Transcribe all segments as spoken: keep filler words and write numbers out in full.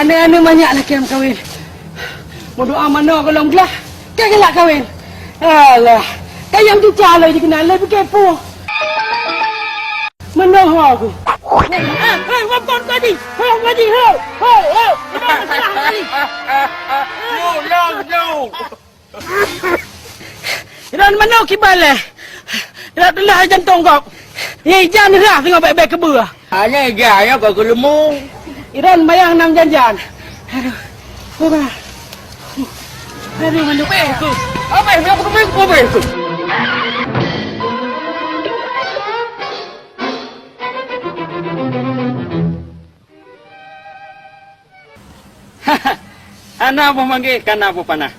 Aneuk-aneuk manyak lakée kawén. Meudoá manoe gohlom glah, ka galak kawén. Alah, kayém cuca lé jikeunai lé bikeue puih. Meunoe ho ku. Ah, hei, wakon tadi. Ho, tadi, ho. Ho, ho. No, no, no. Iran manoe kiban lé. Iran teulah jantong gob. Ye ija neurah singoh bèk-bèk keubeue. Hana ija nyoe ka geuleumu. Iran mayang nam janjan. Aduh. Aduh, aduh, aduh. Apa yang aku, apa yang aku, apa yang aku? Hana boh manggé, kana boh panah.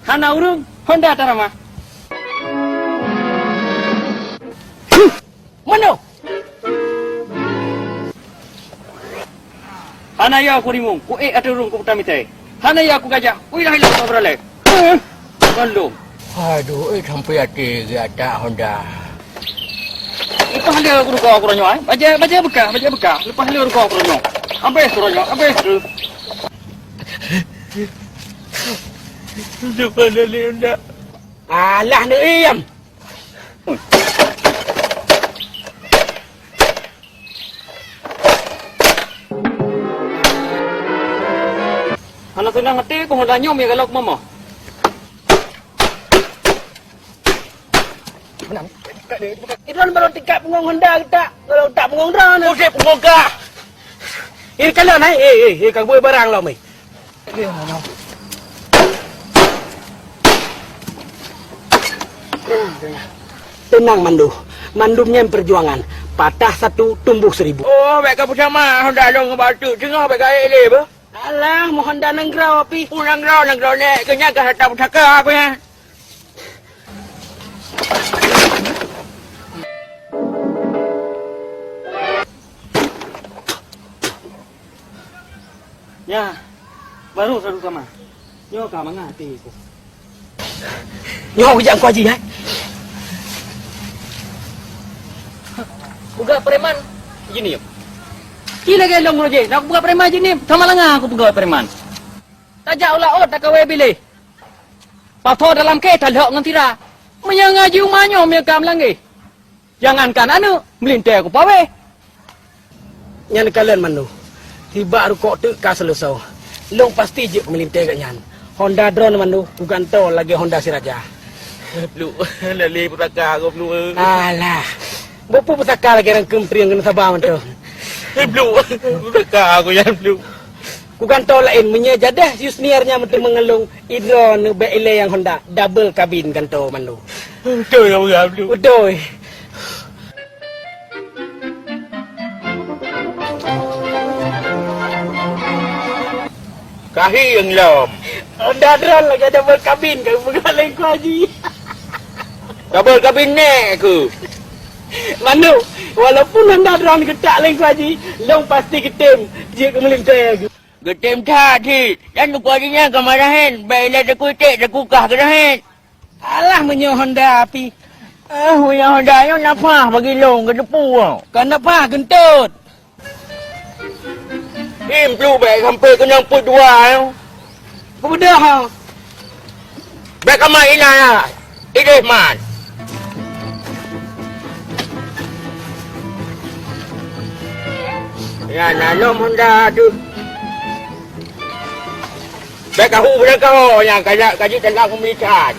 Hana ureuëng, honda taramah. Meunoe! Hana ya ku rimong, ku ék ateueh ureuëng ku peutamité. Hana ya ku gajah, ku ilah-ilah ku beuralée. Ngon lom. Aduh, eh, sampai até geuatak honda. Leupah lé rugoe keuroe nyoe, eh. Bajée, bajée beukah, bajée beukah. Leupah lé rugoe keuroe nyoe. Habéh keuroe nyoe, habéh tu. Leupah lé honda. Alah, neuiem. Hana seunang até ku honda nyoe meugalak mama. Idon baru tingkat pungong honda kita. Kalau tak pungong drone. Oh, dia pungong kah? Eh, kalau naik, eh, eh, eh, kau boleh barang lah, meh. Teunang Mandu, mandum nyan peujuangan. Patah satu, tumbuh seribu. Oh, bèk ka peucama, honda lôn ngon batu. Teungoh bèk ka ék lé beuh. Alah, mohon dah nanggroe pih. Oh, nanggroe, nanggroe nèk. Keu nyan ka harta pusaka aku nyan. Nya, baru satu sama. Nyoe ka mangat até ku. Nyoe kujak Teungku Haji, hai. Peugah preman jeunieb. Ci lagèe lôn roh jih, nak peugah preman jeunieb, sama langa aku peugah preman. Tajak u laôt takawé biléh. Pasoe dalam kèh talhok ngon sira. Meunyoe ngaji uma nyoe meunyoe ka meulangé. Jangankan aneuk, meulintèe kupawéh. Nyan kalon Mandu. Sibak rukok teuk ka seuleusoe. Lôn pasti jeuet keu meulintèe gobnyan. Honda drone Mandu, kugantoe lagèe Honda Siraja. Blue, lali pusaka aku Blue. Alah. Bukon pusaka lagèe rangkeum trieng keuneuk saba mantong. Blue, pusaka aku nyan Blue. Kugantoe laén meunyoe jadah Yusniar nyan meuteumé ngon lôn, idroe neubèk ilèe nyang Honda, double kabin gantoe Mandu. Beutôi ka peugah Blue. Beutôi. Kahieng lom. Honda drone lagèe double kabin ka peugah lé Teungku Haji. Double kabin nèk keuh. Mandu, walaupun Honda drone geutak lé Teungku Haji, lôn pasti geutem jeuet keu meulintèe. Geutem that cit. Dan lukoe jih nyan ka marah hen. Bèk ilèe teukutek, teukukah keudroe hen. Alah, meunyoe Honda pih. Eh, meunyoe Honda nyoe nafah bagi lôn keuteupue. Ka nafah geuntot. Im pluek bèk sampoe keunong peuet dua nyoe. Peubeudoh, ha. Bèk kama inan, ha. Ideh man. Ya, na lom Honda tu. Bèk kahu beurangkaho nyang kajak kaji teulang pemeriksaan.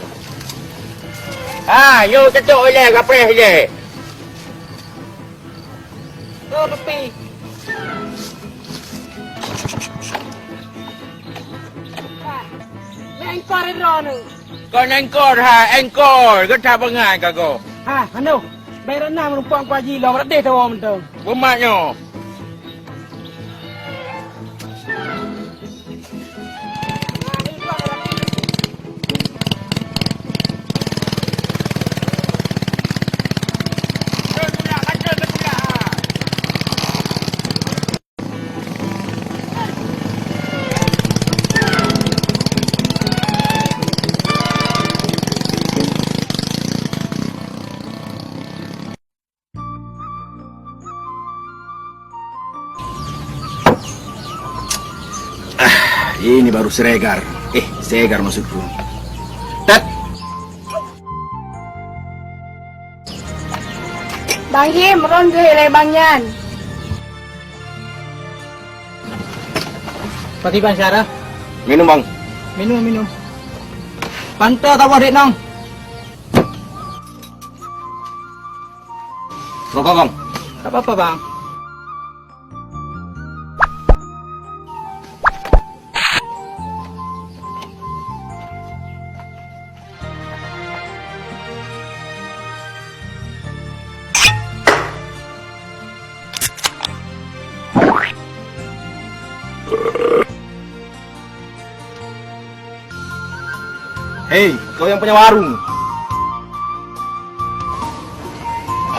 Ha, nyoe cocok ilèe, kapreh ilèe. Oh, tepi. Ha, lengkor droeneuh. Kon engkor, ha, engkor. Gata bangai ka ko. Ha, anu. Bèk rot na meurumpok Teungku Haji lom, rot deh tawoe mantong. Beumat nyoe. Baru Siregar. Eh, Segar maksudku. Tet! Bang Him, ron geuh ilèe bang nyan. Pakriban Syara? Minum, Bang. Minum, minum. Pantoe taboh dék nong. Rokok, Bang. Tak apa-apa, Bang. Hei, kau yang punya warung.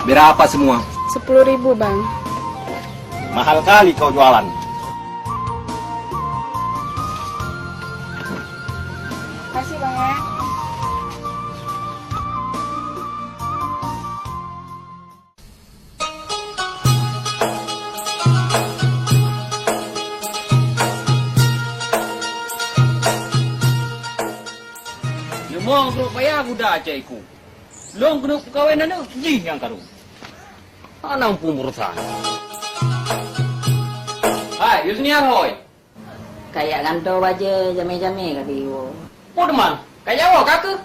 Berapa semua? Sepuluh ribu, Bang. Mahal kali kau jualan. Makasih, Bang, ya. Leumah brok paya guda cai ku. Lôn keuneuk peukawen aneuk jih nyang karong. Hana muphom urosan. Hai, Yusniar hoi. Kajak gantoe bajèe jamé-jamé ka geuwoe. Peue teuma? Kajak woe ka keuh?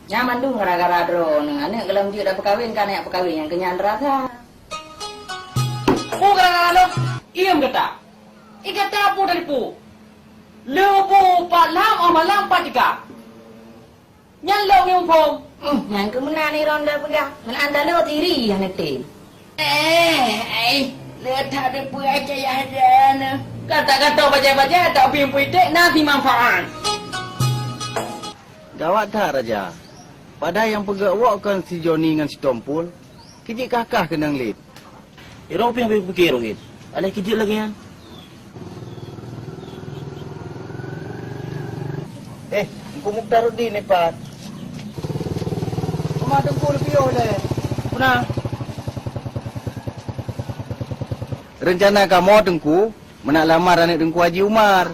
Nyan mandum gara-gara droeneuh. Aneuk gohlom jeuet dak peukawen, ka neujak peukawen nyang keunyan rasa. Peue gara-gara lôn? Iem gata! I gata peue tadi peue? Leubu pat lam, oh malam pat teuka. Nyan lôn nyang phôn. Hmm, nyan keuh meunan Iron da peugah. Meunan da lôn tiri nyang neutem. Eh, ai, le that teupeue aja yah dan. Kata-kata bajai-bajai tak bimpu iték na si manfaat. Gawat that, Raja. Padahai nyang peugèt wok kon si Joni ngon si Tompul. Keu jikah-kah keunong lét. Irong pih habéh pike roh gét. Aléh keu jeuet lagèe nyan. Eh, Teungku Mukhtaruddin, nyoe pat? Teuma Teungku neupiôh lé. Peue na? Reuncana kamoe, Teungku, meunak lamar aneuk Teungku Haji Umar.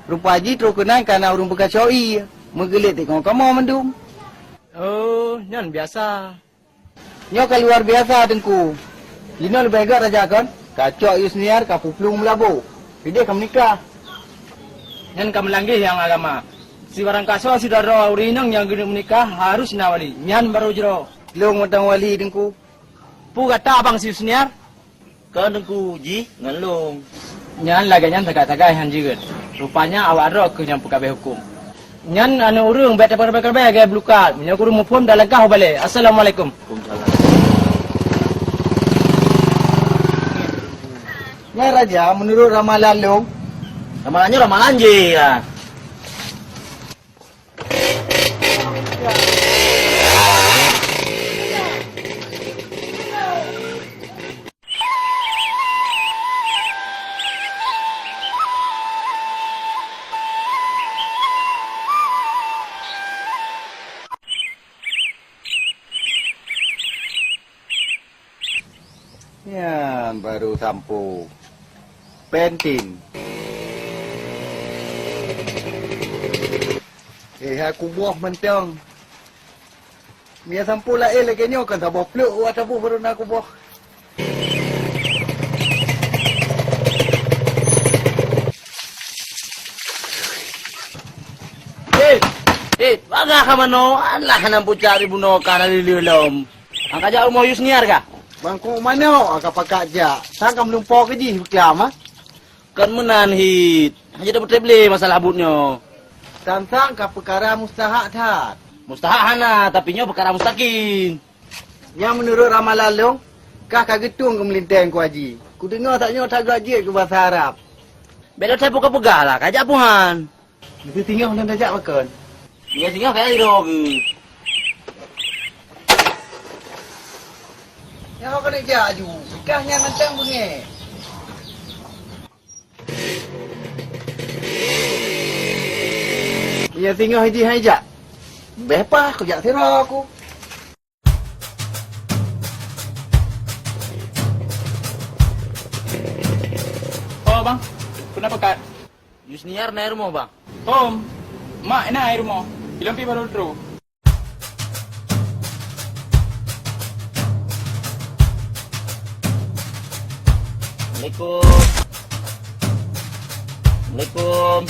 Rupa jih troh keunan ka na ureueng peukasoe ié, meugeulet teungoh kamoe mandum. Oh, nyan biasa. Nyoe ka luar biasa, Teungku. Jinoe leubeh gèt raja kon, ka cok Yusniar ka peuplueng meulabô. Pideh ka meunikah. Nyan ka meulangge nyang agama. Sibarang kasoe sidroe ureueng inong nyang geuneuk meunikah harus na wali. Nyan barô jroh. Lôn mantong wali, Teungku. Peue gata abang si Yusniar? Kon Teungku jih ngon lôn. Nyan lagèe nyan sagai-sagai han jeuet. Rupanya awak droe kheueh nyang peukabeh hukôm. Nyan aneuk ureueng bèk tapeurabèe-rabèe lagèe bulukat. Meunyoe ureueng muphom dan leugah u balèe. Assalamualaikum. Waalaikumsalam. Nyan raja, meunurot ramalan lôn. Ramalan nyoe ramalan jih, ya. Nyan baru sampo. Penting. Eh, hai kuboh mantong. Meunyo sampo laén lagèe nyoe kan saboh pluk, wah, saboh baru na kuboh. Eh, eh, bagah ka manoe, alah, hana pucak di bunoe ka na lileuh lom. Angka jak rumoh Yusniar kah? Bangkong manok ka pakat jak. Sang ka meulumpo keu jih beuklam, ah. Kon meunan hit. Hana dapeutrép lé masalah buet nyoe. Sang-sang ka peukara mustahak that. Mustahak hana, tapi nyoe peukara mustakim. Nyan meunurot ramalan lôn, kah ka geutueng keu meulintèe Teungku Haji. Kudeungoe tanyoe that geuh jeuet keu basa Arab. Bèk lôn peugah-peugah lah, ka jak puhan. Meusti singoh lôn tajak pakon? Singoh-singoh kaya droe geuh. Nyoe keuneuk jak aju, kah nyan mantong beungèh. Nyan singoh jih hai jak. Bèk pah kujak sidroe ku. Oh, bang. Kenapa, Kak? Yusniar na i rumoh, bang. Om, mak na i rumoh. Ilôn pih baru trôh. Assalamualaikum. Assalamualaikum.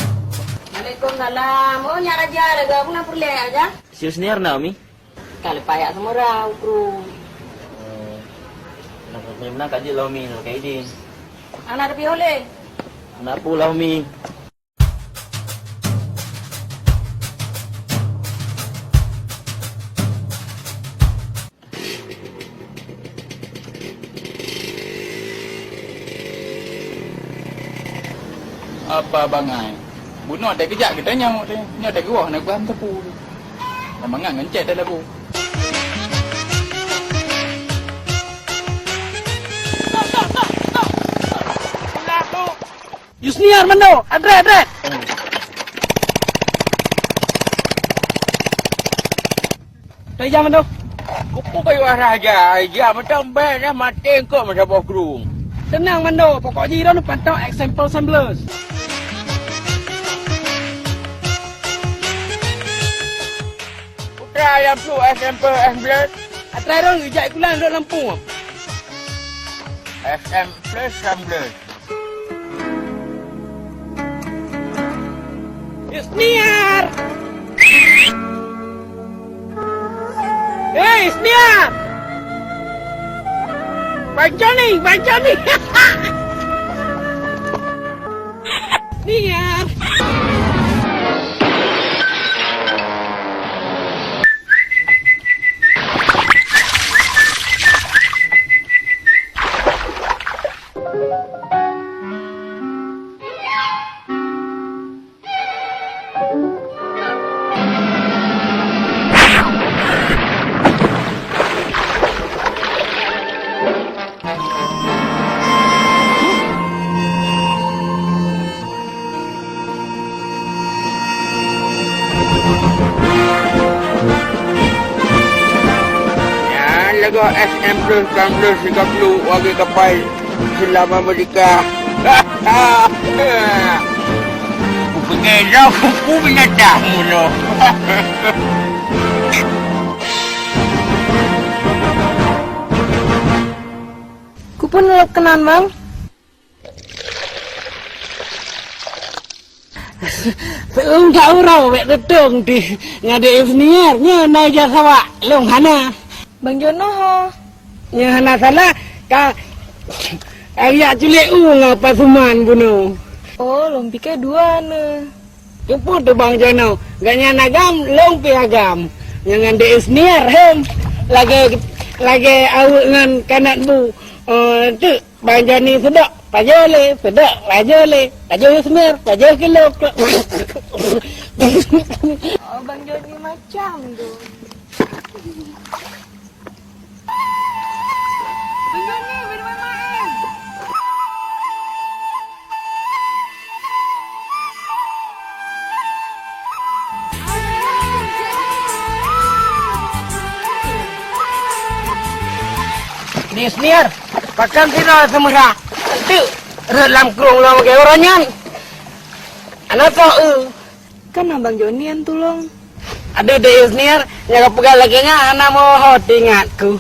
Waalaikumsalam. Oh, nyak Raja, lagèe peue na peureulèe, Raja? Si Yusniar na, Umi? Ka leupah jak Samora, u Krueng. Oh. Nah, meunan ka jeuet lom, Umi, ka idin. Aneuk tapi oleh. Aneuk peue lom, Umi? Apa bangai? Bunoe teukeujak geutanyoe teuh. Nyoe teuh geuwoe hana geuham teupeu. Lam mangat ngon cét teuh labu. Yusniar meunoe, adrek, adrek. Tajam tu. Kupu kayu raja, ya, macam band dah mati kok macam boh krueng. Tenang, Mando. Pokok jih droeneuh pantau example sembilan belas. Putra yang tu example sembilan belas. Atra droeneuh ijak kulang dok lampung. Example sembilan belas. Isniar! Hei, Isniar! Bang Joni, Bang Joni! Isniar! Nyan lagoe S M plus, plus, tiga puluh, wage kapai. Seulama meudikah. Kupeugah lom kupu binatang bunoe. Kupeue lôn keunan, Bang? Seueung that uroe bèk teutông dih ngon Dek Isniar, nyoe na ija sawak lôn hana. Bang Jono ho? Nyoe hana salah, ka, ka jak culek u ngon Pasuman bunoe. Oh, lôn pike dua neu. Keupeue teuh Bang Jono, gobnyan agam, lôn pih agam. Nyoe ngon Dek Isniar hem, lagèe, lagèe aweuek ngon kanat bu. Oh, teuk. Bang Joni seudok, pajoh lé, seudok, pajoh lé, pajoh Yusmir, pajoh kilo. Oh, Bang Joni macam tu. Bang Joni, bermain-main. Di Senior, pakon sidroe seumeusa teuk rhot lam krueng lom lagèe uroe nyan. Hana soe eu. Kan Abang Joni nyang tulông. Aduh, Dek Yusniar, nyang ka peugah lagèe nyan hana meuho teuingat ku.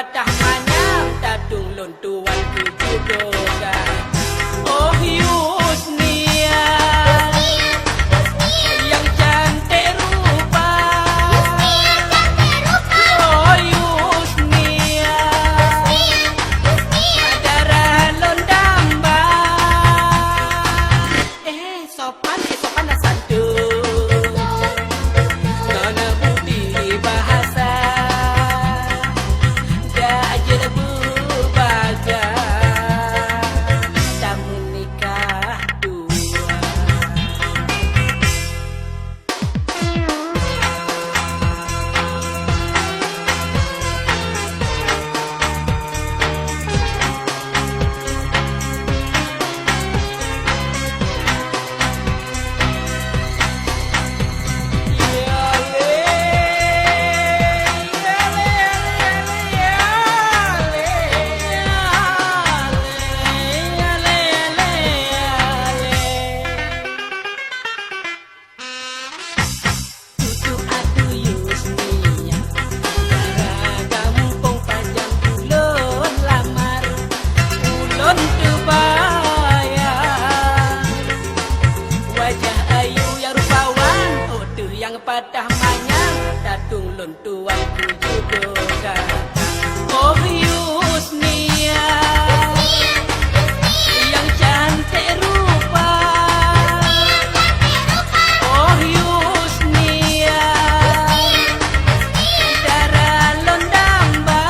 Dah manyang tatung lôn tuan keu judo gata. Oh Yusnia, nyang cantik rupa. Oh Yusnia, darah lôn damba. Eh, sopan, eh, sopan dan santun. Ngon budi bahasa, dak jeuet beubaga, tameunikah dua. Tutu ateuh Yusnia, dara gampông pajan ulôn lamar, ulôn teubayang. Wajah ayu nyang rupawan, oh teuh nyang patah manyang, tatung lôn tuan keu judo gata. Oh Yusnia, nyang cantik rupa. Oh Yusnia, dara lôn damba.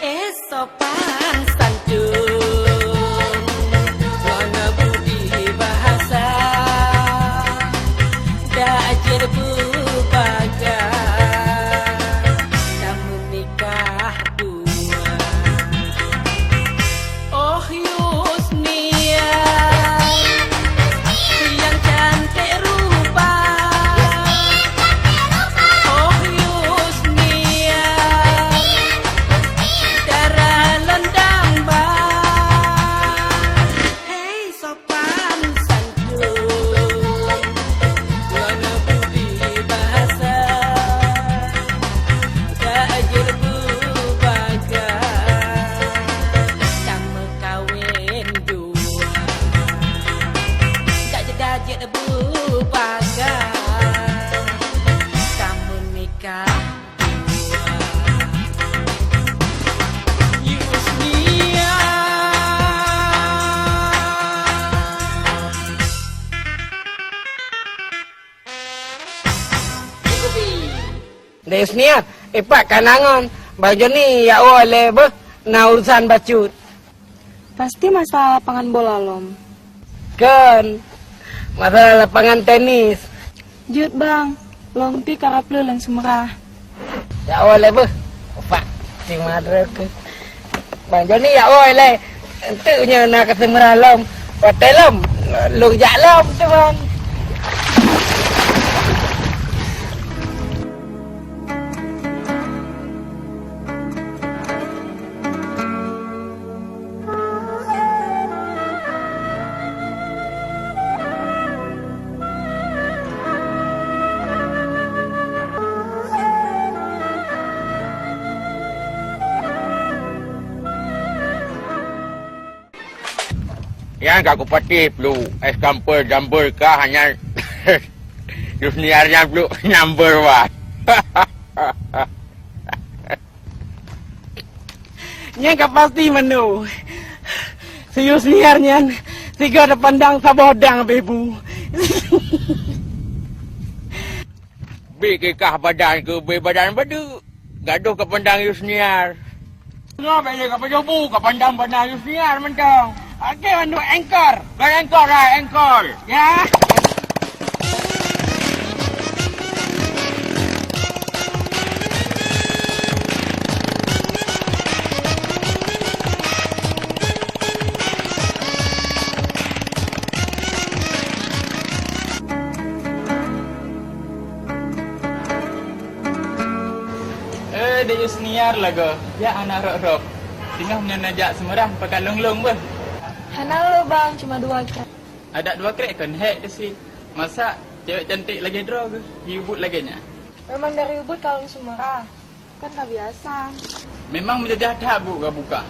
Eh, sopan santun, ngon budi bahasa, dak jeuet beubaga, tameunikah dua. Oh Yusnia, nyang cantik rupa. Oh Yusnia, dara lôn damba. Hei sopan santun, ngon budi bahasa, dak jeuet beubaga, tameukawen dua. Dak jeuet, dak jeuet beubaga, tameunikah dua. Yusnia. Dek Yusnia, eh, pat ka na ngon Bang Joni, jak woe lé beuh, na urusan bacut. Pasti masalah lapangan bola lom. Kon, masalah lapangan tenis. Jeuet bang, lom pih karab lé lam seumeurah. Jak woe lé beuh. Opak, si madra keuh. Bang Joni jak woe lé. Enteuk nyoe na keu seumeurah lom. Watèe lom, lôn jak lom tu bang. Nyan ka kupatéh pluek, es campur jambur kah nyan. Yusniar nyan pluek number one. Nyan ka pasti meunoe. Si Yusniar nyan sigoe tapandang saboh dang bèe bu. Bèk kikah badan keu bèe badan badeuk. Gadoh kapandang Yusniar. Nyoe bèk lé kapajoh bu, kapandang badan Yusniar mantong. Oke, mandum engkor. Ber engkor lah, engkor. Ya. Eh, Dek Yusniar lagoe, jak hana rop-rop. Singoh meunyoe neujak Semeurah pakat lôn-lôn beuh. Hana lé bang, cuma dua krek. Adak dua krek kon hék teuh sit. Masak cewek cantik lagèe droe geuh, di Ubud lagèe nyan. Memang dari Ubud ka lôn Semeurah. Kan ka biasa. Memang meujajah that buet ka buka.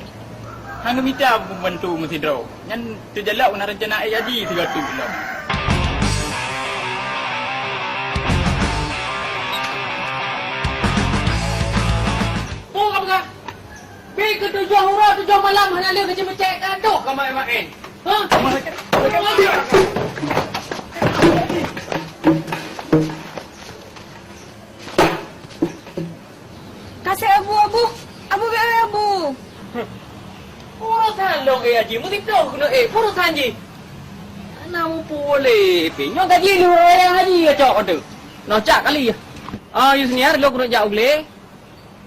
Hana mita pembantu meusidroe. Nyan teujalak na rencana eh haji sigoe teuk lom. Peue ka peugah? Pi keu tujoh uroe tujoh malam hana lheueh keuceumeucék ka toh ka maén-maén. Hah? Kaseh Abu, Abu. Abu, bèk, Abu. Urosan lôn, eh, haji. Meusiplôh keuneuk, eh. Urosan jih. Hana muphom lé, pih. Nyoe gaji lôn raya haji, ya, cok, tu. Noh cak kali, ya. Ah, Yusniar, lôn keuneuk jak u glé.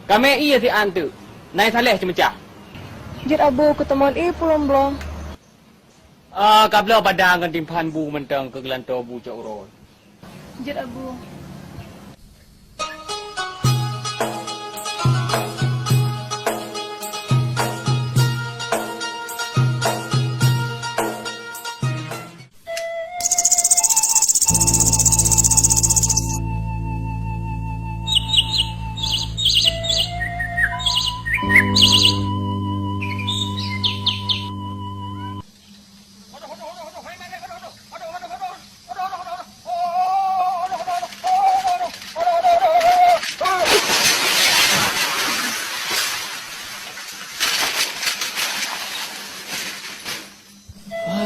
Kamé ie siat teuk. Nai Saleh ceumeucah. Jeuet Abu, keuteumon ie pulom bloe. Ah, ka bloe padang ngon timphan bu mantong keu geulantoe bu cok uroe. Jeuet Abu.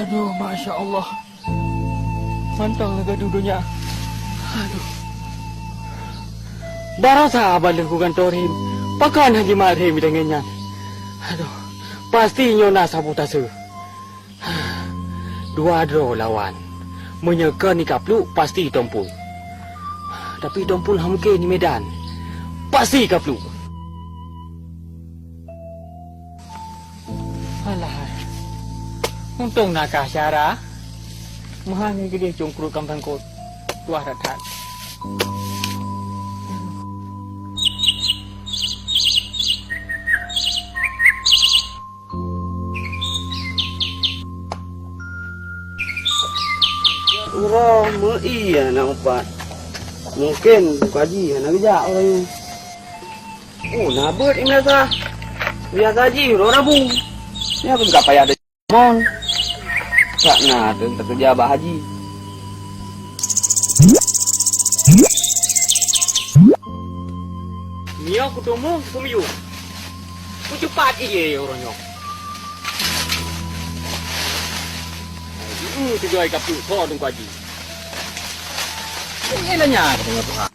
Aduh, masya Allah. Mantong lagèe dudoe nyan. Aduh. Baroesa baleueh kugantoe rhem. Pakon Haji Mat rhem deungon nyan. Aduh. Pasti nyoe na sabotase. Dua droe lawan. Meunyoe kon i Kapluk, pasti Tompul. Tapi Tompul hana mungken i Medan. Pasti Kapluk. Alah. Untông na kah syara. Meuhana geudeh cungkruet kam sangkot. Tuah that-that. Uroe meu-ie hana upat. Mungken Teungku Haji hana geujak uroe nyoe. Oh, na beuet nyang biasa. Biasa jih uroe Rabu. Nyan pun ka payah deungon. Sak na teuh teukeurija bak haji. Nyoe kuteumong keumeuyueng. Kucupat ie uroe nyoe. Hmm, tujoh i Kapluk, soe Teungku Haji. Iélah nyan ka deungoe Tuhan.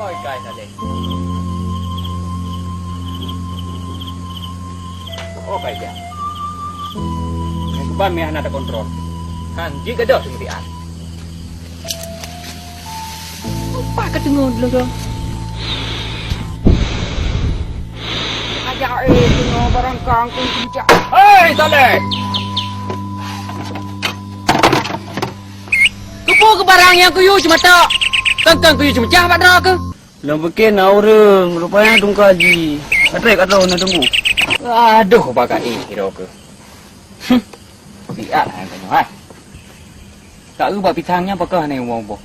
Oi, kai Saleh. Oh, kai dia. Nyang keuban meuhana takontrol. Kan jih gadoh seumeuti an. Apa ka deungoe lôn? Aja eh deungoe barang kang keu keujak. Hei, Saleh! Keupeue keu barang nyang kuyue ceumatok? Kang-kang kuyue ceumeucah bak droe keuh? Lôn pike na ureueng, rupanya Teungku Haji. Ka trép ka troh na teungku. Aduh, baka eh droe keuh. Huh. Siat hai keunoe hai. Ka eu bak pisang nyan pakon hana ubah-ubah.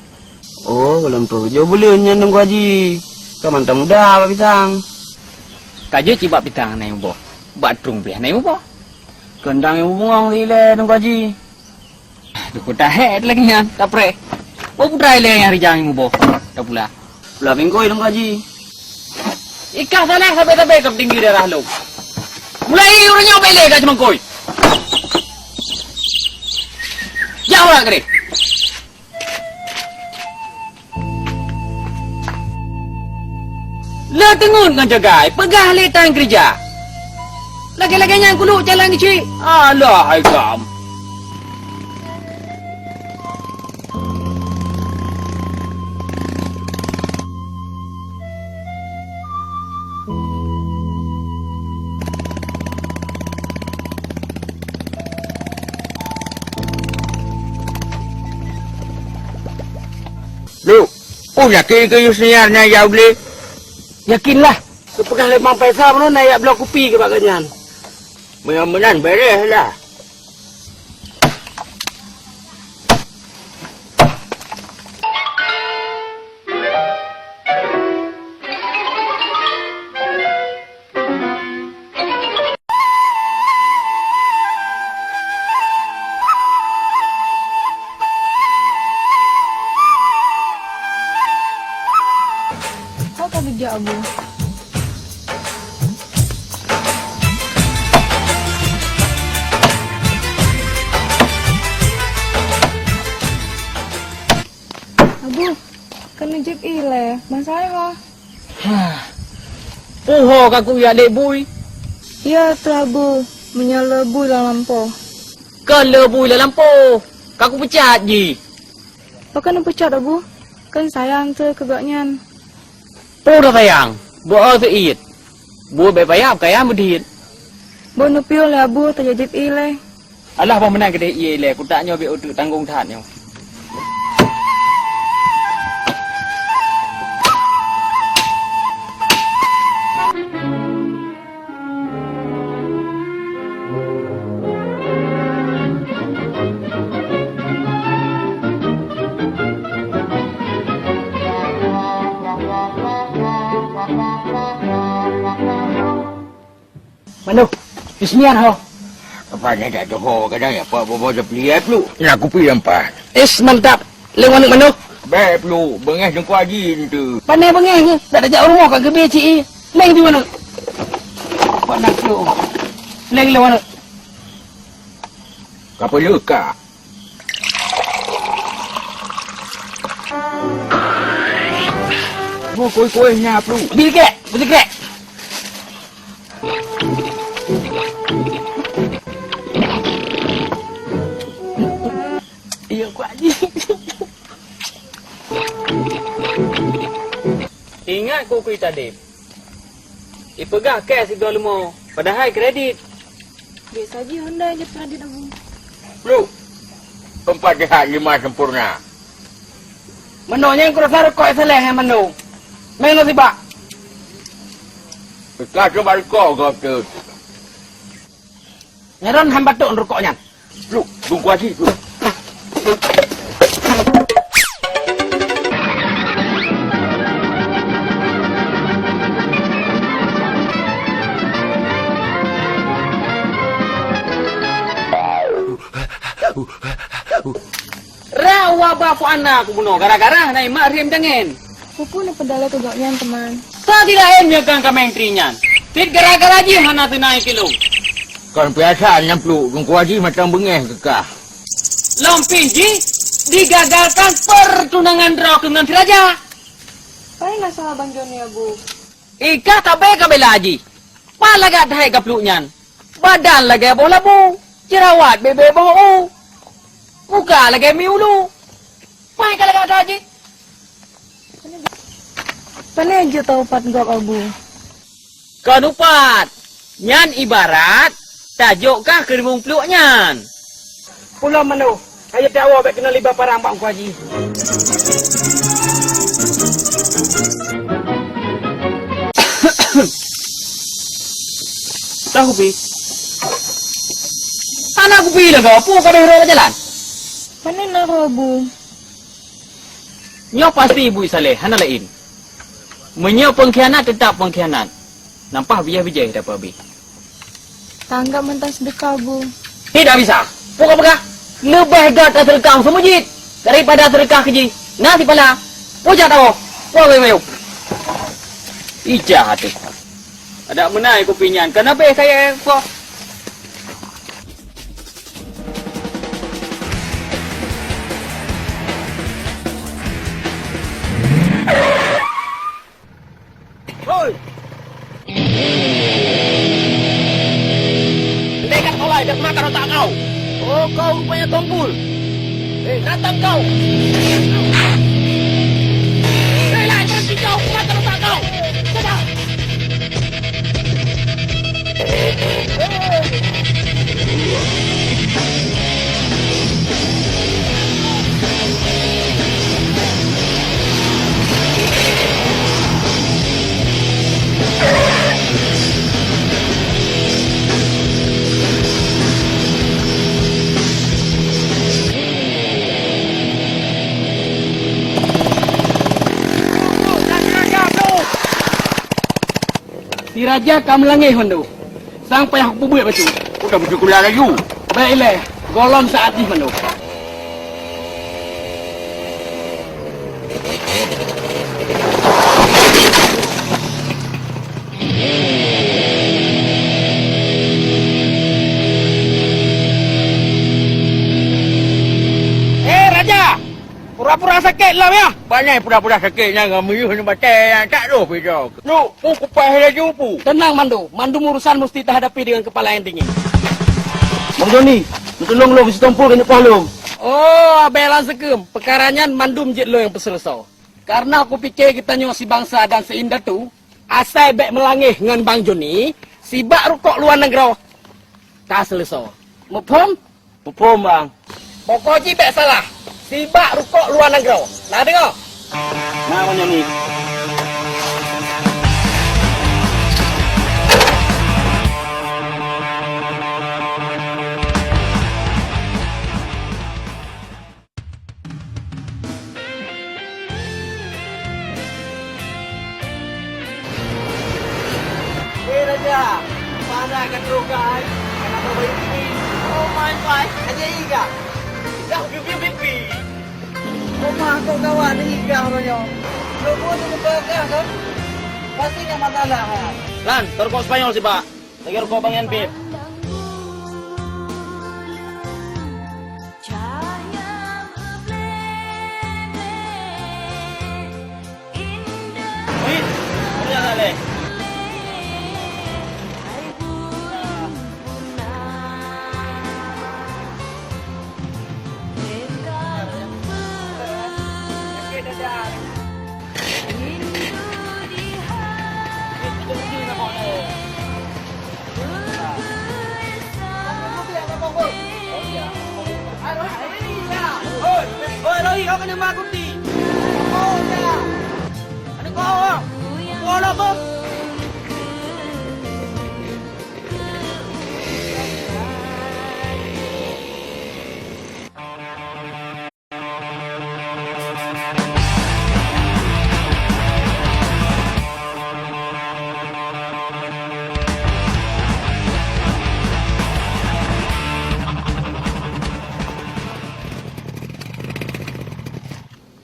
Oh, gohlom troh jauh buleuen nyan Teungku Haji. Ka mantong muda bak pisang. Ka jeuet cit bak pisang hana ubah. Bak trueng pih hana ubah. Keundang nyang bungong lé Teungku Haji. Duku tahé lagèe nyan, tapreh. Oh, putra ilèe nyang rijang nyang muboh. Tapula. Pula bingkoi lôn gaji. Ikah salah sabe-sabe ka tinggi darah lôn. Mulai ureueng nyoe bèk lé ka ceumangkoi. Jak urat keudeh. Le teungeut ngon jagai, peugah lé tan keureuja. Lagèe-lagèe nyan kuluk jalan keuchik. Alah hai gam. Peue yakin keu Yusniar nyan ya ulée? Yakinlah. Geupeugah lé Mang Faisal meunan na jak bloe kupi keu bak gobnyan. Meunyoe meunan beureh lah. Ho ka geujak, Abu? Abu, keuneuk jép ilée, ban saai ho? Hah. Peue ho ka kuyak dek bui? Ya, teuh Abu, meunyoe le bui lam lampôh. Kon le bui lam lampôh, ka kupeucat jih. Pakon neupeucat, Abu? Kon sayang teuh keu gobnyan. Peue sayang, beu-o seuiet. Bui bék payah peukayan beudit. Beu neupiôh lé Abu tajak jép ilée. Alah, boh meunan keudeh ié ilée, kutak nyoe bék uteuk tanggong that nyoe. Manoe, Yusniar ho. Apa ni dak doho kadang ya, Pak, bobo je pelihat lu. Nak kupi yang pas. Is, mantap. Leng waneuk manoe. Bèk pelu, beungèh Teungku Haji ntu. Pane beungèh nyoe, dak tajak u rumoh ka geubri ci i. Leng di waneuk. Pane pelu. Leng lé waneuk. Ka peuleuka. Mu kuih-kuih nya pelu. Beusikrek, beusikrek. Iya, Teungku Haji. Ingat keu keu tadeb. Ipeugah kèe sigoe leumo, padahai kredit. Biasa jih honda jeuet kredit, Abu. Lu, empat sehat lima sempurna. Meunoe nyang kurasa rukok saleh nyan mandum. Meunoe sibak. Pika coba rukok gob tu. Nyaron hamba tok rukok nyan. Lu, bungkôh cit, lu. Rawa ba pu ana kubunoe gara-gara hana imat rhim tangen. Peue-peue neupeudalai keu gobnyan, teuma? Sa di laén nyoe kang kaméng tri nyan. Cit gara-gara jih hana teunai kilung. Kon biasa nyang pluek, Teungku Haji mantong beungèh keukah. Lom pih jih digagalkan pertunangan droe keuh ngon si raja. Pai masalah Bang Joni, Abu? Ikah tabé ka bela jih. Pat lagak that ka pluek nyan. Badan lagèe boh labu, jerawat bèe-bèe boh u. Muka lagèe mi ulu. Pai ka lagak that jih. Pane jeuet taupat gob, Abu? Kon upat. Nyan ibarat tajok kah keu rimueng pluek nyan. Pulo manoe, ayo dawa bèk keunoe liba parang bak Teungku Haji. Tahu pi. Aneuk kupi lagak, peue ka deuh rot jalan? Pane na roh, Bu? Nyoe pasti buet saleh, hana laén. Meunyoe peungkhianat, teutap peungkhianat. Nampah bijéh-bijéh dapeuabéh. Tanggap mantong seudeukah, Bu. Tidak bisa. Peue ka peugah? Leubeh gèt taseudeukah u meuseujid daripada seudeukah keu jih. Na sipala. Peue jak tawoe? Peue weu-weu? Ija até. Adak meunai kupi nyan, keunabe kayèe po? Hoi! Dekat mulai, dak mata rotak kau. Oh, kau rupanya tompul. Eh, datang kau. Eh, lah, jangan kicau, mata rotak kau. Coba. Si raja ka meulangéh mandum. Sang payah kupeubuet bacut. Udah beuteukulah laju. Baik ilée, gohlom saát jih mandum. Eh, raja! Pura-pura sakét lom, ya? Pane pura-pura sakét nyan ngon miyuh nibak batée nyan, tak roh pih droe. Nyoe, peue kupaih laju, peue? Teunang, Mando. Mandum urosan musti tahadapi deungon keupala nyang dingin. Bang Joni, neutulông lôn, si Tompul keuneuk poh lôn. Oh, abée lam sikeum. Peukara nyan mandum jeuet lôn nyang peuseuleusoe. Kareuna kupike geutanyoe sibansa dan siindatu, asai bék meulangéh ngon Bang Joni, sibak rukok luwa nanggroe ka seuleusoe. Muphom? Muphom, Bang. Pokok jih bék salah, sibak rukok luwa nanggroe. Na deungoe? Na, Bang Joni. Eh, raja, mana ka troh kah? Kenapa bayi ini? Oh my God, hanya iga. Dah pipi-pipi. Rumah kau kawan iga uroe nyoe. Kau pun tu kau kah kan? Pasti nyan masalah, ha. Lan, rukok Spanyol sibak. Lagèe rukok Bang Yan, Beb. Wih, udah lah, Lek.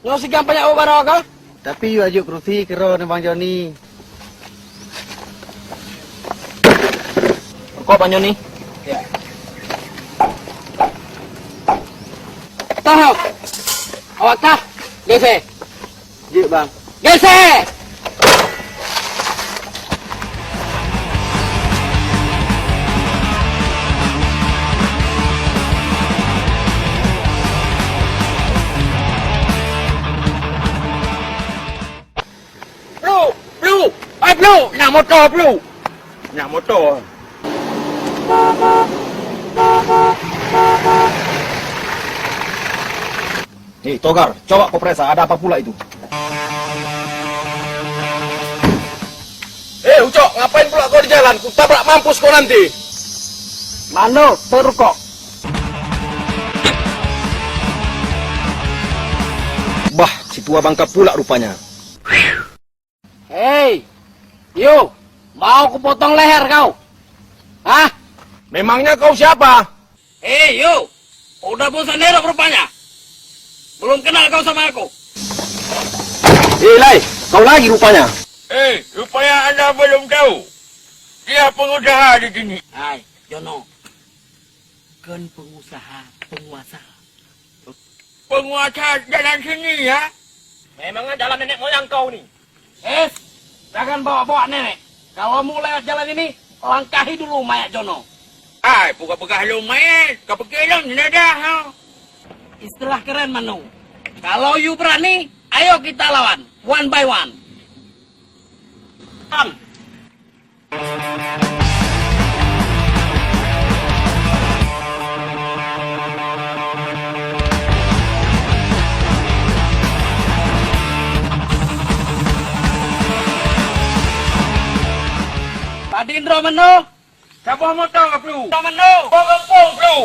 Nyoe si gampang nyak baroe ka? Tapi yue ajok keurusi keudroe nibak Bang Joni. Rukok Bang Joni. Ya. Tah. Awak tah. Geuseuk. Jeuet, Bang. Geuseuk! Pluek! Pluek! Ai, pluek! Na moto, pluek! Na moto. Hei, Togar, coba kau periksa ada apa pula itu. Eh, Ucok, ngapain pula kau di jalan? Kutabrak mampus kau nanti. Mano, perukok. Bah, si tua bangka pula rupanya. Hei, Yu, mau kupotong leher kau? Hah? Memangnya kau siapa? Hei, Yu, udah bosan hidup rupanya. Belum kenal kau sama aku. Hei, Lai, kau lagi rupanya. Eh, rupanya anda belum tahu. Dia pengusaha di sini. Hai, Jono. Kon pengusaha, penguasa. Penguasa jalan sini, ya? Memangnya jalan nenek moyang kau ni? Eh, jangan bawa-bawa nenek. Kalau mau lewat jalan ini, langkahi dulu mayat Jono. Ai, peugah-peugah lôn mayat, ka pikir lôn jenazah, ha? Istilah keren, Manu. Kalau you berani, ayo kita lawan, one by one. Am. Padin droe meunoe, saboh moto ka plu. Droe meunoe, boh gampông plu.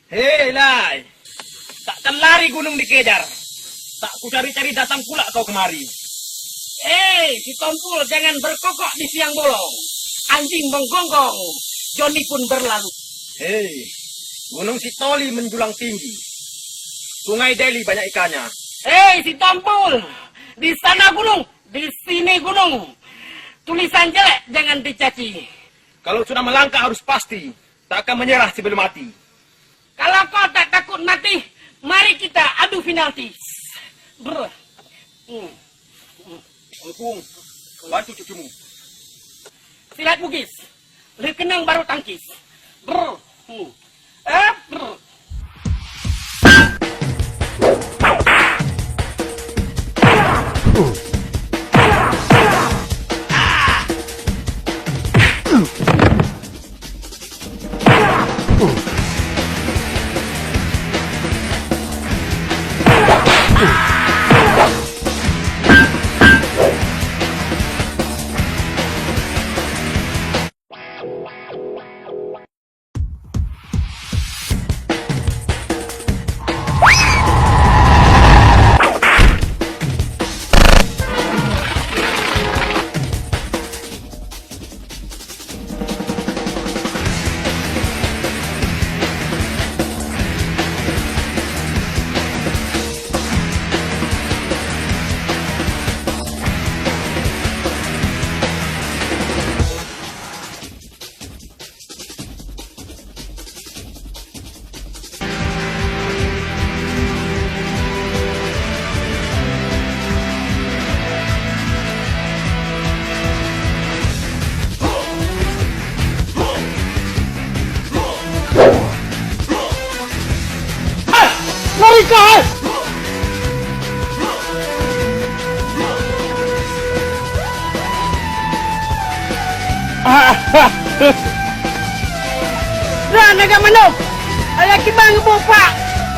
Hei, Lai! Tak terlari gunong dikejar. Tak kucari-cari datang pula kau kemari. Hei, si Tompul, jangan berkokok di siang bolong. Anjing menggonggong, Joni pun berlalu. Hei, Gunong Sitoli menjulang tinggi. Sungai Deli banyak ikannya. Hei, si Tompul, di sana gunung, di sini gunung. Tulisan jelek jangan dicaci. Kalau sudah melangkah harus pasti, tak akan menyerah sebelum mati. Kalau kau tak takut mati, mari kita adu penalti. Brr. Hmm. Kung, bantu cucumu. Silat Bugis. Lheuh keunong baru tangkis. Brr. Hmm. Eh, brr. Lari kau, hai! Dah naga manok! Ayah kiban ngebôk pak!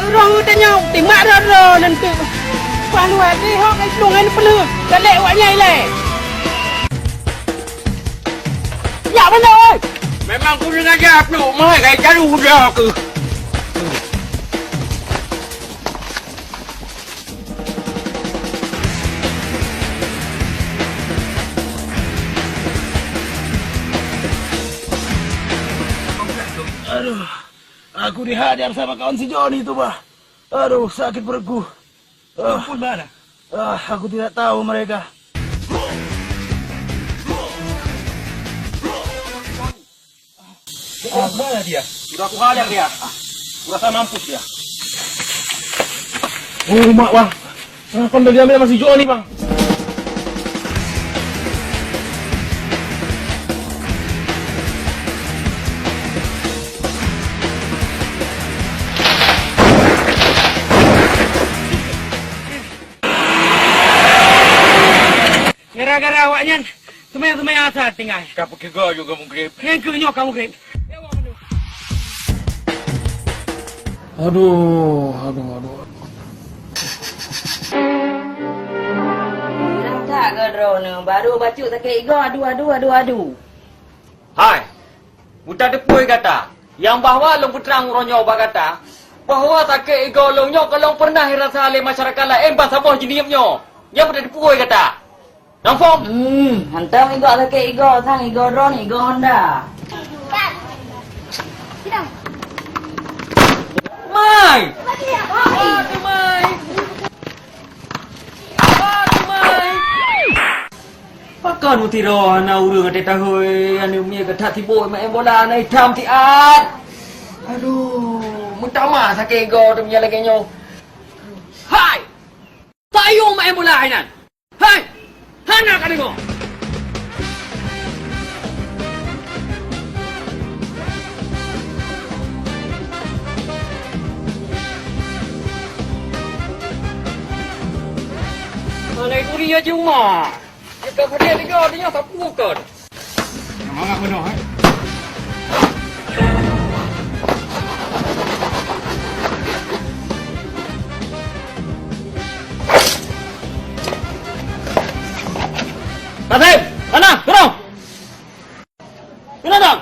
Roh tanyoe timak roro nan tu! Pah luwa deh hok ai plueng ai peuleueh! Galek awak nyan ilée! Yak beuna, oi! Memang kudeungoe jak pluek meuhai kai jalu udah keuh. Aduh, aku dihajar sama kawan si Joni tu, bah. Aduh, sakit perutku. Ah. Ampun, mana? Ah, aku tidak tahu mereka. Kemana dia? Sudah aku hajar dia. Kurasa mampus dia. Oh, mak, bang. Ah, kon dah diambil masih Joni, bang. Gara-gara awak nyan, seumaya-seumaya asai tinggai. Ka peukeugah juga mugrib. Nyang keu nyoe ka mugrib. Aduh, aduh, aduh. Nyan that keuh Baru bacut sakét igoe, adu, adu, adu, adu. Hai, meutateupeue gata, nyang bahwa lôn peutrang uroe nyoe bak gata, bahwa sakét igoe lôn nyoe ka lôn peureunah rasa lé masyarakat laén ban saboh jeuet nyoe. Nyan meutateupeue gata. Nang phom. Hmm, hantom igoe sakét igoe sang, igoe drone, igoe Honda. Mai! Aduh, mai! Aduh, mai! Pakon mutiroe hana ureueng até tahôi, aneuk miet ka that sibok maén bola, na itam siat. Aduh, meutamah sakét igoe teuh meunyo lagèe nyoe. Hai! Payong maén bola hai nan. Hai! Hana ka deungoe! Aneuk kuria juma. Jika keudiek tiga, dia sapu kon. Semangat penuh, eh? Taseb! Sana! Turun! Turun, dong!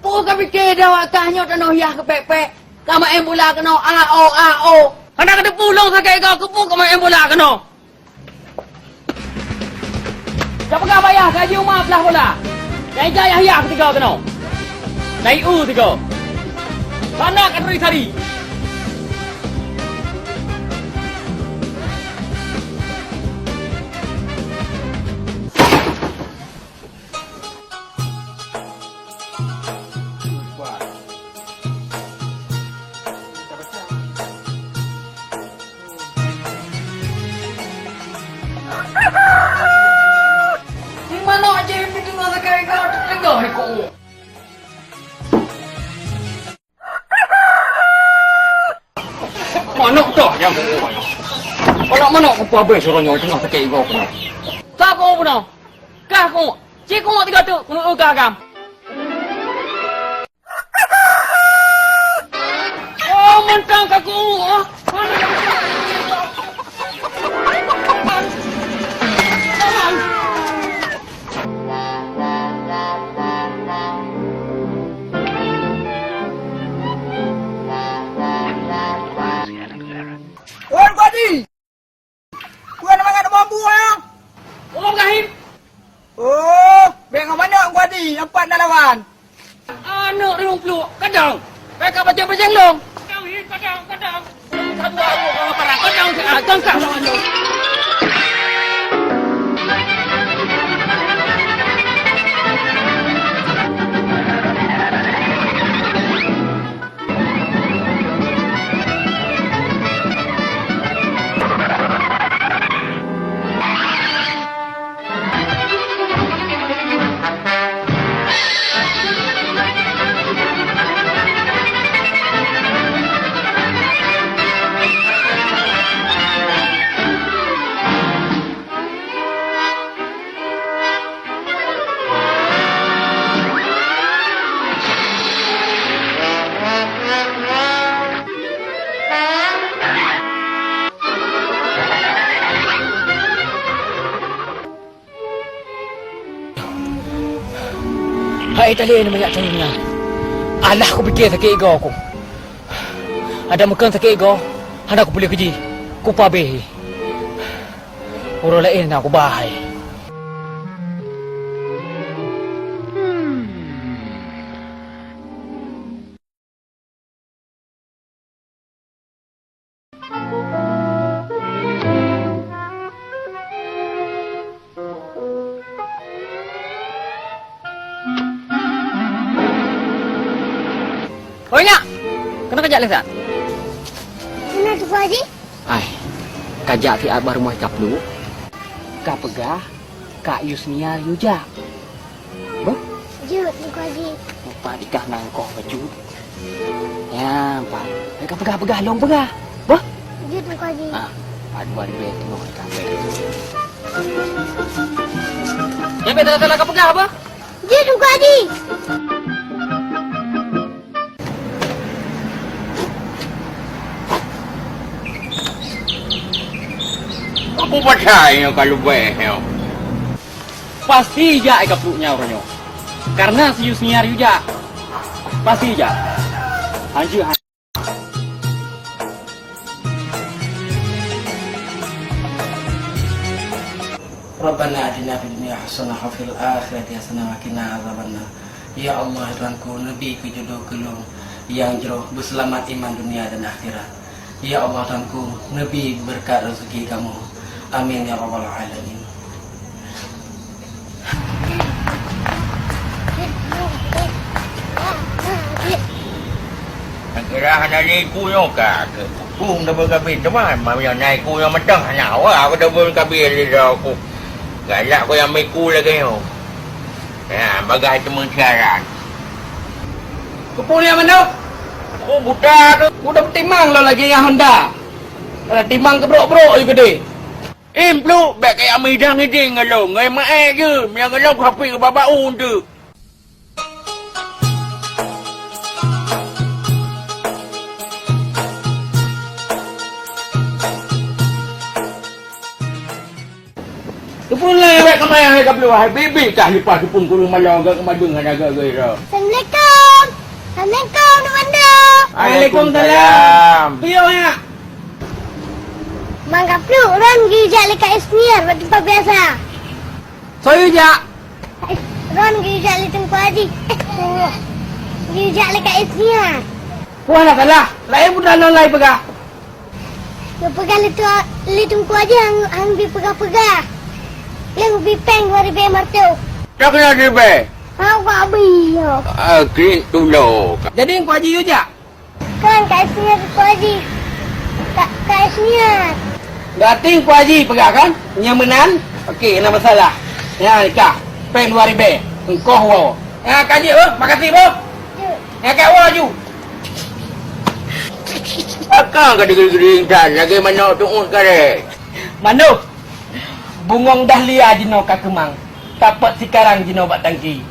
Peue ka pike dawat kah nyoe tanoh yah keupék-pék? Ka maén bola keunoe, a o, a o! Hana ka teupeu lôn sakét igoe keupeue ka maén bola keunoe? Ka peugah bak yah ka jeuet uma plah bola. Nyang iga yah-yah keusigoe keunoe. Nyang ieu sigoe. Hana ka turi sari. Manok jih pih teungoh sagai ka teuteungoh ikôt. Manok dah nyang manok, manok kupa habéh suroh nyoe teungoh sakét igoe keunoe. Ka keunoe bunoe. Kah keunoe. Cit keunoe tiga teuk keunoe eu kah agam. Oh, mantong ka keunoe, ah. Wan Kuadi! Wan mangat bambu, ah! Oh, Ibrahim! Oh, bèk ngon manok Kuadi, empat na lawan. Aneuk rimueng pluek, kadang. Bèk ka pacang-pacang lôn. Kadang, kadang, kadang. Kadang, kadang, kadang. Hai talé nyan manyak cawéng nyan. Alah kupike sakét igoe ku. Adak meukheun sakét igoe, hana kupuléh keujih. Kupa habéh. Uroe laén na kuba hai. Oi, nyak! Keunoe kajak lé siat? Keunoe, Teungku Haji. Ai, kajak siat bak rumoh Kak Pluek. Kapeugah, Kak Yusnia yue jak. Beuh? Jeuet, Teungku Haji. Mupat ikah nangkoh bacut. Nyan, Pak. Hai kapeugah-peugah, lôn peugah. Beuh? Jeuet, Teungku Haji. Ah, Pak dua ribèe teungoh di kampung. Nyan bèk salah-salah kapeugah, beuh? Jeuet, Teungku Haji. Aku pasai nyoe ka leubeh nyoe. Pasti jak ka pruet nyan uroe nyoe. Karena si Yusniar yue jak. Pasti jak. Hanjeuet han- Rabbana atina fid dunya hasanah wa fil akhirati hasanah wa qina azabannar. Ya Allah, Tuhanku, neubi keu jodoh keu lôn nyang jroh, beuseulamat iman dunia dan akhirat. Ya Allah, Tuhanku, neubi beureukat raseuki kamoe. Amin ya rabbal alamin. Kira hana lé iku nyoe ka, keu kung double kabin teuma, ma meunyoe na iku nyoe mantong hana awak aku double kabin lé droe ku. Galak ku nyang meuiku lagèe nyoe. Ya, bagah teumeusiaran. Keupeue nyan meunoe? Oh, buta tu. Ku dah timang lom lagèe nyan Honda. Kalau timang keubrok-brok je geude. Im, Pluek, bèk kajak meuhidang idéh ngon lôn, ngon maé jeuem, nyang ngon lôn kuhapit keu babah u teuk. Keupeue lé, bèk keumae hai ka Pluek, hai biet-biet kah leupah teupông kureueng malong gak keumadeueng hana gak gairah. Assalamualaikum. Assalamualaikum, Teungku Mando. Waalaikumsalam. Piôh nyak. Mang ka Pluek, ron geujak lé Kak Isniar bak teumpat biasa. Soe jak? Ron geujak lé Teungku Aji. Eh, geujak lé Kak Isniar. Wah, lah salah. Laén peue nan lai peugah. Geupeugah lé tu, lé Teungku Aji han, han bi peugah-peugah. Lé bi péng dua ribèe marto. Dak na ribèe. Haba bi yo. Ah, klik dulu. Jadi Teungku Aji yue jak? Kan, Kak Isniar, Teungku Aji. Kak, Kak Isniar. Berarti Teungku Aji peugah kan? Nyang meunan? Okey, hana masalah. Nyan kah, péng dua ribèe. Engkoh woe. Ya, Kak Ji, oh, makasih, Bang. Ya, Kak, woe ju. Pakon ka digering-gering that lagèe manok tu'uet karét. Manok, bungong dahlia jinoe ka keumang, tapot sikarang jinoe bak tangki.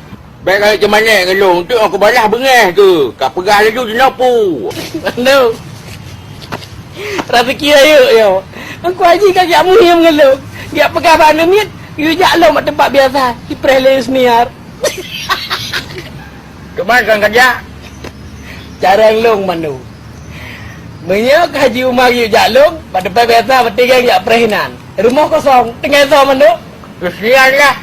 Bèk kajak ceumanéh ngon lôn, teuk aku balah beungéh keu, ka peugah laju jinoe pu. Manok, raseuki rayeuk yo. Teungku Aji ka jak muhiem ngon lôn, jak peugah bak aneuk miet, yue jak lom bak teumpat biasa, jipreh lé Yusniar. Keuman kan kajak? Carông lôn, Mando. Meunyoe ka Haji Umar geuyue jak lôn, bak teumpat biasa, berarti geng jak preh inan. Rumoh kosong, tinggai soe, Mando? Keusian lah.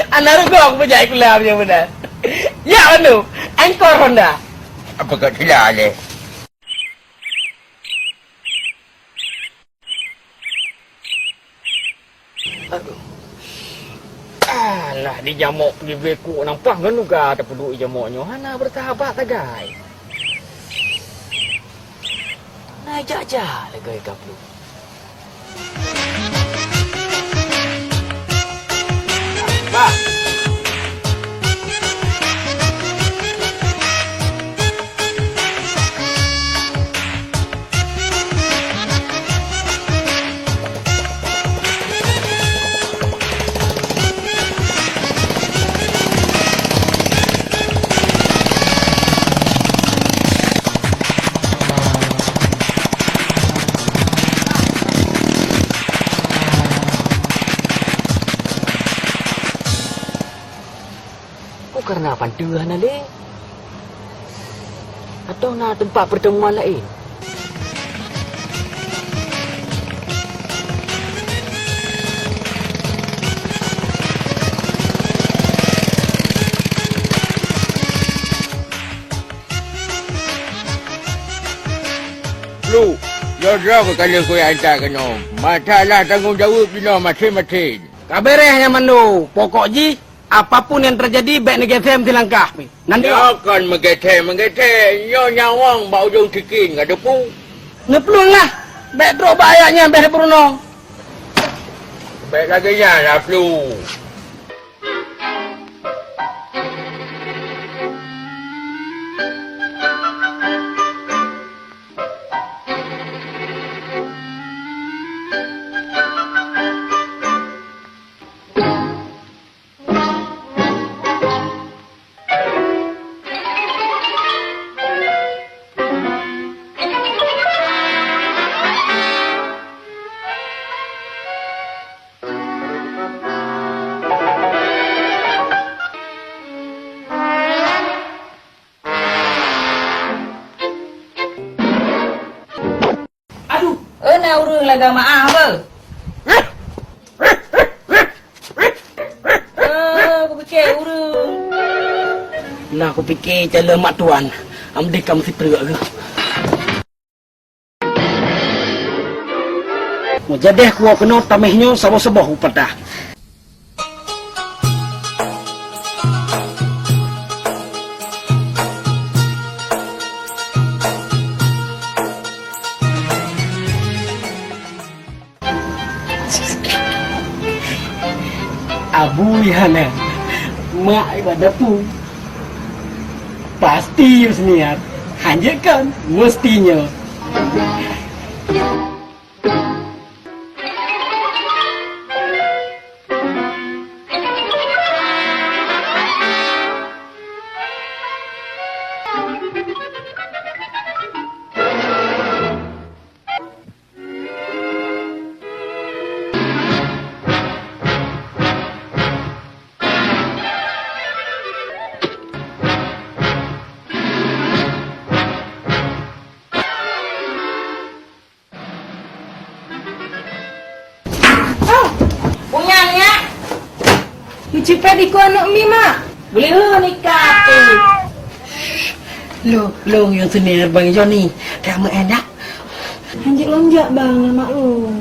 Aneuk rugong beujak sikula meunyoe meunan. Jak, Mando. Angkor Honda. Apa kau sila leh? Aduh. Alah, dijamok peuleubeh kuk nang paih ngon nuga tapeuduek jamok nyoe hana beureusahabat sagai. Na jak-jak lagèe ka plueng. Bah. Ko kareuna panteue hana lé? Atawa na teumpat peurteumuan laén? Lu, droe-droe keu ka lheueh kuyue ata keunoe. Masalah tanggong jaweueb jinoe maséng-maséng. Ka beureh nyan, Mando. Pokok jih, apapun nyang teujadi, bèk neugeusém silangkah pih. Nanti nyoe kon meugeusém-meugeusém, nyoe nyawöng bak ujông sikin ka teupeu. Neuplueng lah, bèk trok bak ayat nyan bèk peurunoe. Bèk lagèe nyan lah, Plueng. Ureueng lagak meu'ah beuh. Eh, kupike ureueng. Lah kupike calon mak tuan. Amdeh kam sipreuk geuh. Meujadeh kuwoe keunoe tameh nyoe saboh-saboh upatah. Abu Yohana, mak ibadah pu. Pasti Yusniat, hanjeuet kon, meusti nyoe. Punyang nyak. Meucipet iko aneuk mi, Mak. Boleh nikah. Lo, lo yang senior Bang Joni. Kamu enak. Hanjeuet lôn jak, Bang, ngon mak lôn.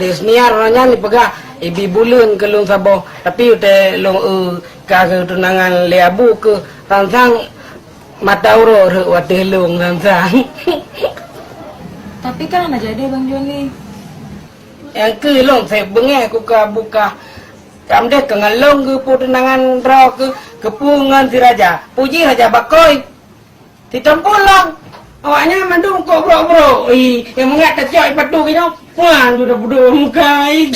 Di Seuniar uroe nyan jipeugah, ibi buleuen keu lôn saboh, tapi watèe lôn eu ka geutunangan lé Abu keu Sangsang, mata uroe rhot watèe lôn Sangsang. Tapi kan hana jadi, Bang Joni. Nyang keu lôn sép beungèh ku ka buka. Kamdeh keu ngon lôn geupeutunangan droe keu, keu Pu ngon si Raja. Pu jih Raja Bakoi. Siteumpeue lôn. Awaknyan mandum kok brok-brok. Ih, nyang mangat tacok ipatu keu nyoe. Wan, dudoe-dudoe muka ai.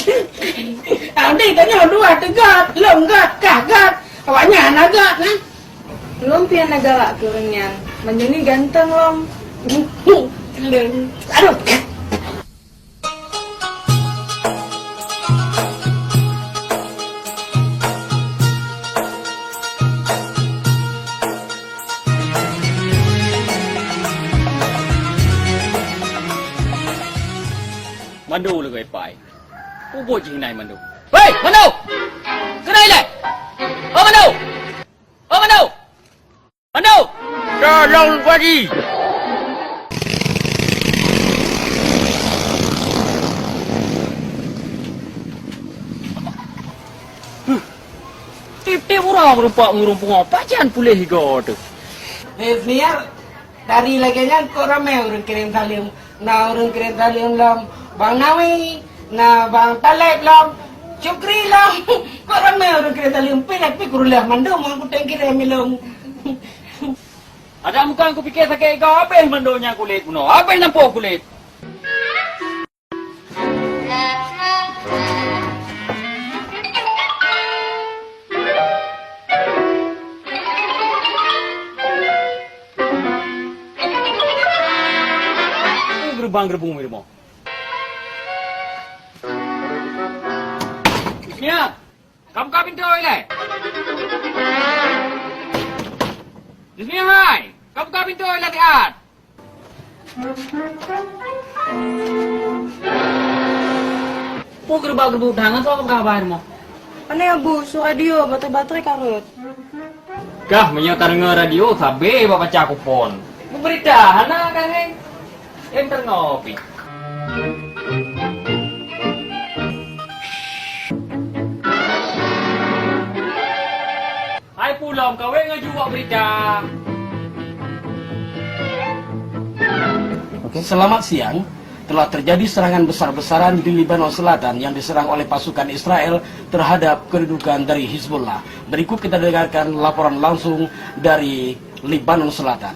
Adi tanyoe dua teugat, lôn gat, kah gat. Awaknyan hana gat, nah. Lôn pih hana galak keu ureueng nyan. Bang Joni ganteng lom. Aduh. Mando lagèe pai. Ubot jih nai Mando. Hei, Mando! Keunoe ilèe! Oh, Mando! Oh, Mando! Mando! Tolong, Pak Haji! Huh. Tiep-tiep uroe geurumpak ngon ureueng pungo, pajan puléh igoe teuh. Hei, Senior, dari lagèe nyan kok ramè ureueng kirém saleuem? Na ureueng kirém saleuem lom Bang Nawi, na Bang Taleb lom, Syukri lom. Kok ramè ureueng kirém saleuem? Pih, pih kureuloh mandum anggota kirém ilôn. Adak mukang kupike sakét igoe, habéh mandum nyang kulét bunoe, habéh nampôh kulét. Geurubang geurubung di rumoh. Nya, ka buka pintoe ilèe. Di sini hai, ka buka pintoe ilèe siat. Peue geurubak-geurubuk tangan soe ka haba rumoh? Pane Abu, su radio, baterai-baterai ka rhot. Kah meunyoe tadeungoe radio, sabé bak baca kupon. Beubeurita hana kah hai? Em tadeungoe pih. Hai pulom kawé ngon juwok beurita. Oke. Selamat siang. Telah terjadi serangan besar-besaran di Lebanon Selatan yang diserang oleh pasukan Israel terhadap kedudukan dari Hizbullah. Berikut kita dengarkan laporan langsung dari Lebanon Selatan.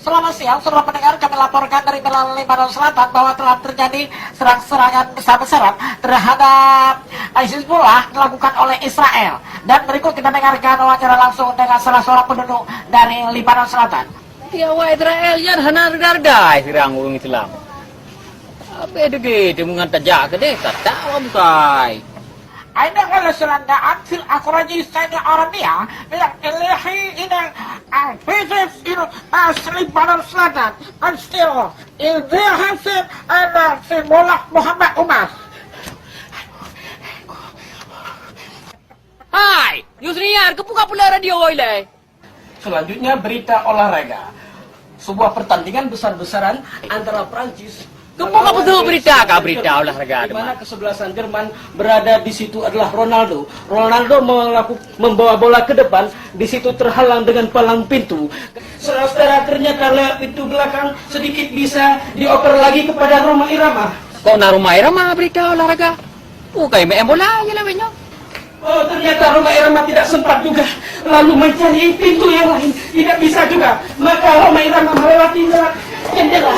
Selamat siang, saudara pendengar. Kami laporkan dari Lebanon Selatan bahwa telah terjadi serang-serangan besar-besaran terhadap Hizbullah dilakukan oleh Israel. Dan berikut kita dengarkan wawancara langsung dengan salah seorang penduduk dari Lebanon Selatan. Di awak Israel nyan hana reda-reda sirang ureuëng Islam. Habéh deuge teumeungan tajak keudeh, tatak awak bukai. Aina kalau selanda ansil akhraji saja Arabia, bilang ilahi ina, ah, fisis ina, ah, Lebanon Selatan, ansil, ilzil hasil, ana simullah Muhammad Umar. Hai, Yusniar, keupeue ka pula radio ilée? Selanjutnya, berita olahraga. Sebuah pertandingan besar-besaran antara Prancis. Keupeue ka peuseuôt berita, ka berita olahraga, di mana kesebelasan Jerman berada di situ adalah Ronaldo. Ronaldo melaku-, membawa bola ke depan, di situ terhalang dengan palang pintu. Saudara-saudara, ternyata lewat pintu belakang sedikit bisa dioper lagi kepada Rhoma Irama. Kok na Rhoma Irama berita olahraga? Bukai main bola je lah banyak. Oh, ternyata Rhoma Irama tidak sempat juga, lalu mencari pintu yang lain. Tidak bisa juga. Maka Rhoma Irama melewati lewat jendela.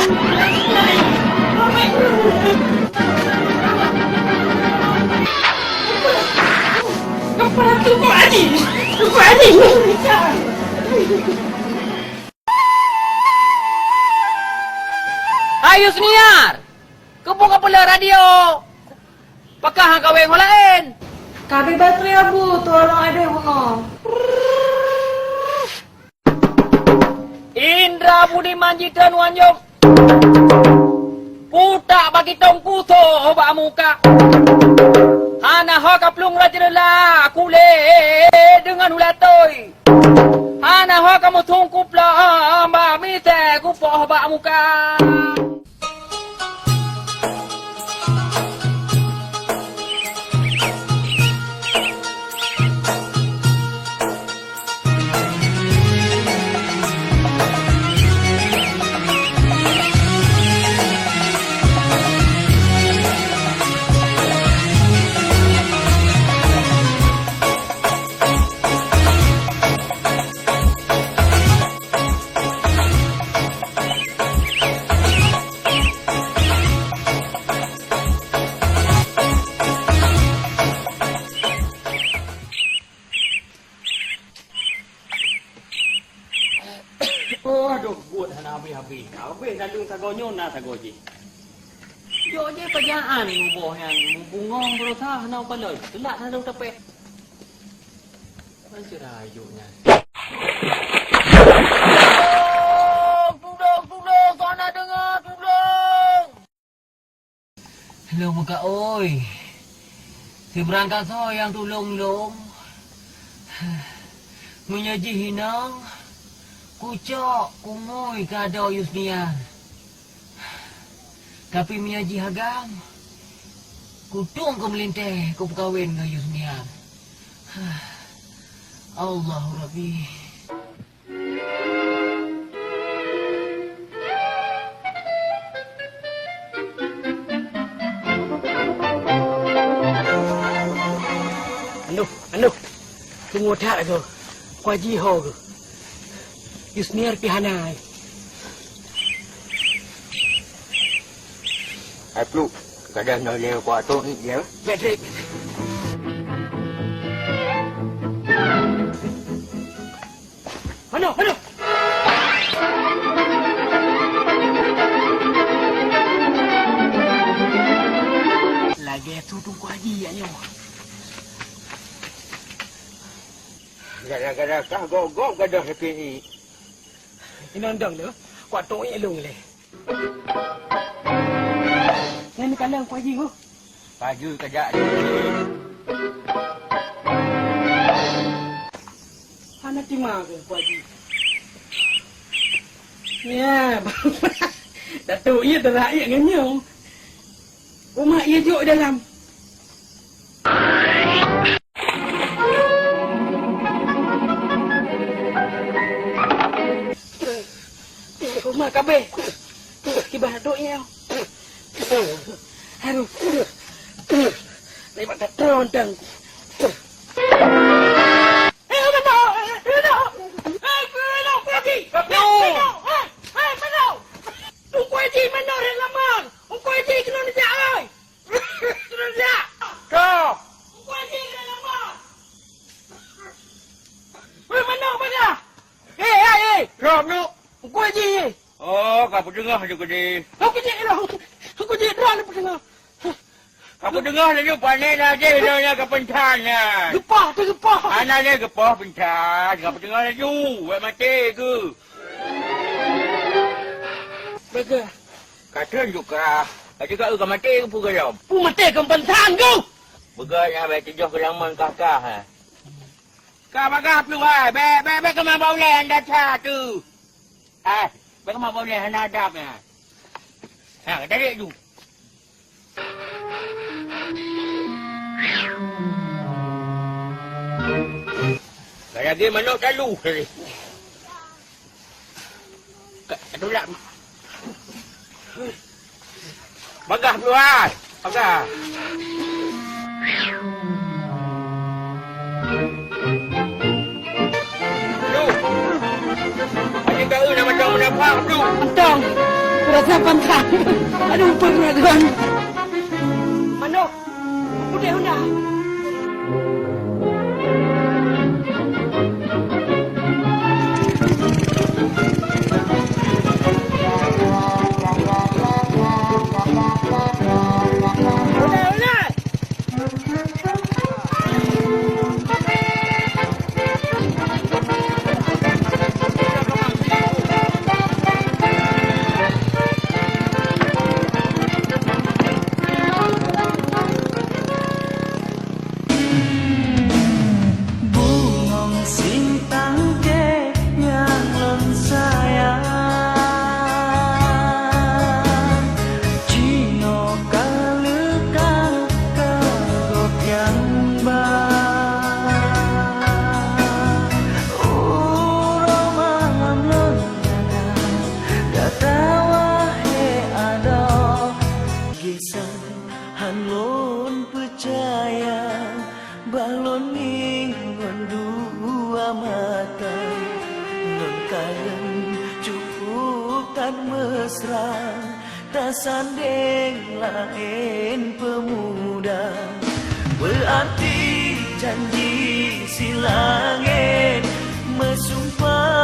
Kepala Teungku Haji. Teungku Haji. Hai Yusniar, keupeue ka pula radio? Pakah han kawé ngon laén. Ka abéh baterai, Abu, tolong adéh beungoh. Indra Budiman Jiteun Wanjong. Putak bagi tongku soe bak muka. Hana ho ka plueng raja lela kulé deungon ulatoi. Hana ho ka muthung kupla bak misé kupoh bak muka. Oh, aduh, buet hana habéh-habéh. Habéh naleueng sagoe nyoe na sagoe jih. Jok jih pajaan muboh nyan, mubungong beurasa hana ukalon. Teulat hana tapéh. Macam rajuk nyan. Tulông, tulông, tulông, soe na deungoe, tulông! Lôn meuka oi, sibeurangkat soe nyang tulông lôn? Meunyoe jih inong, kucok, kungui keu adoe Yusniar. Tapi meunyoe jih agam, kutueng keu meulintèe kupeukawen ngon Yusniar. Allahu Rabbi. Aduh, aduh. Tunggu that aku. Kuaji ho ke? Yusniar pih hana. Hai Pluk, kadang nyoe lé kuat tu ni dia. Patrick. Manoe, manoe. Lagèe su Teungku Haji nyoe. Gara-gara kah gob-gob gadoh sakét ié. Inong dong tu, kuat tuék lôn lé. Nyan kalon Pak Haji, oh. Pak Haji kajak. Hana tima keu Pak Haji. Ya, Datuk, iya teurak iya ngeunyoe. Umat iya jok dalam. Uma kabeh. Kiban dok nyang. Aduh. Lebat dah tron tang. Eh, apa tak? Eh, tak. Eh, eh, tak. Pergi. No. Eh, eh. Aneuk, engkau ji. Oh, ka peudeungoh ju keudeh. Aku ji lah. Aku ji dah peudeungoh. Ka peudeungoh laju pané na jih nyoe nyang ka peuntan nyan. Geupah tu geupah. Hana lé geupah peuntan. Ka peudeungoh laju. Wék maté keu. Beuga. Ka treun juga. Ka juga ka maté keu peue gohlom. Peue maté keu peuntan keu. Beuga nyang bèk tujoh keu lamon kakah. Ka bagah pluh hai, bèk, bèk, bèk keumah bak ulèe anda cha tu. Hai, bèk keumah bak ulèe hana adab nyan. Ha, ka tarék ju. Ka lagèe manok talu tadi. Ka, ka tulak. Bagah keuluwa, bagah. Duh. Adik kau nama dong menapa tu? Entong. Rasa pantan. Aduh, perut. Manok. Udeh undang. Bungong sintang kèe nyang lôn sayang, jinoe ka leuka keu gob nyang ba. Uroe malam lôn jaga gata wahé adoe. Gisa han lôn peucaya, bah lôn ngieng ngon dua mata. Ngon kayém cukup that mesra, tasandeng laén peumuda. Beuarti janji silangét meusumpah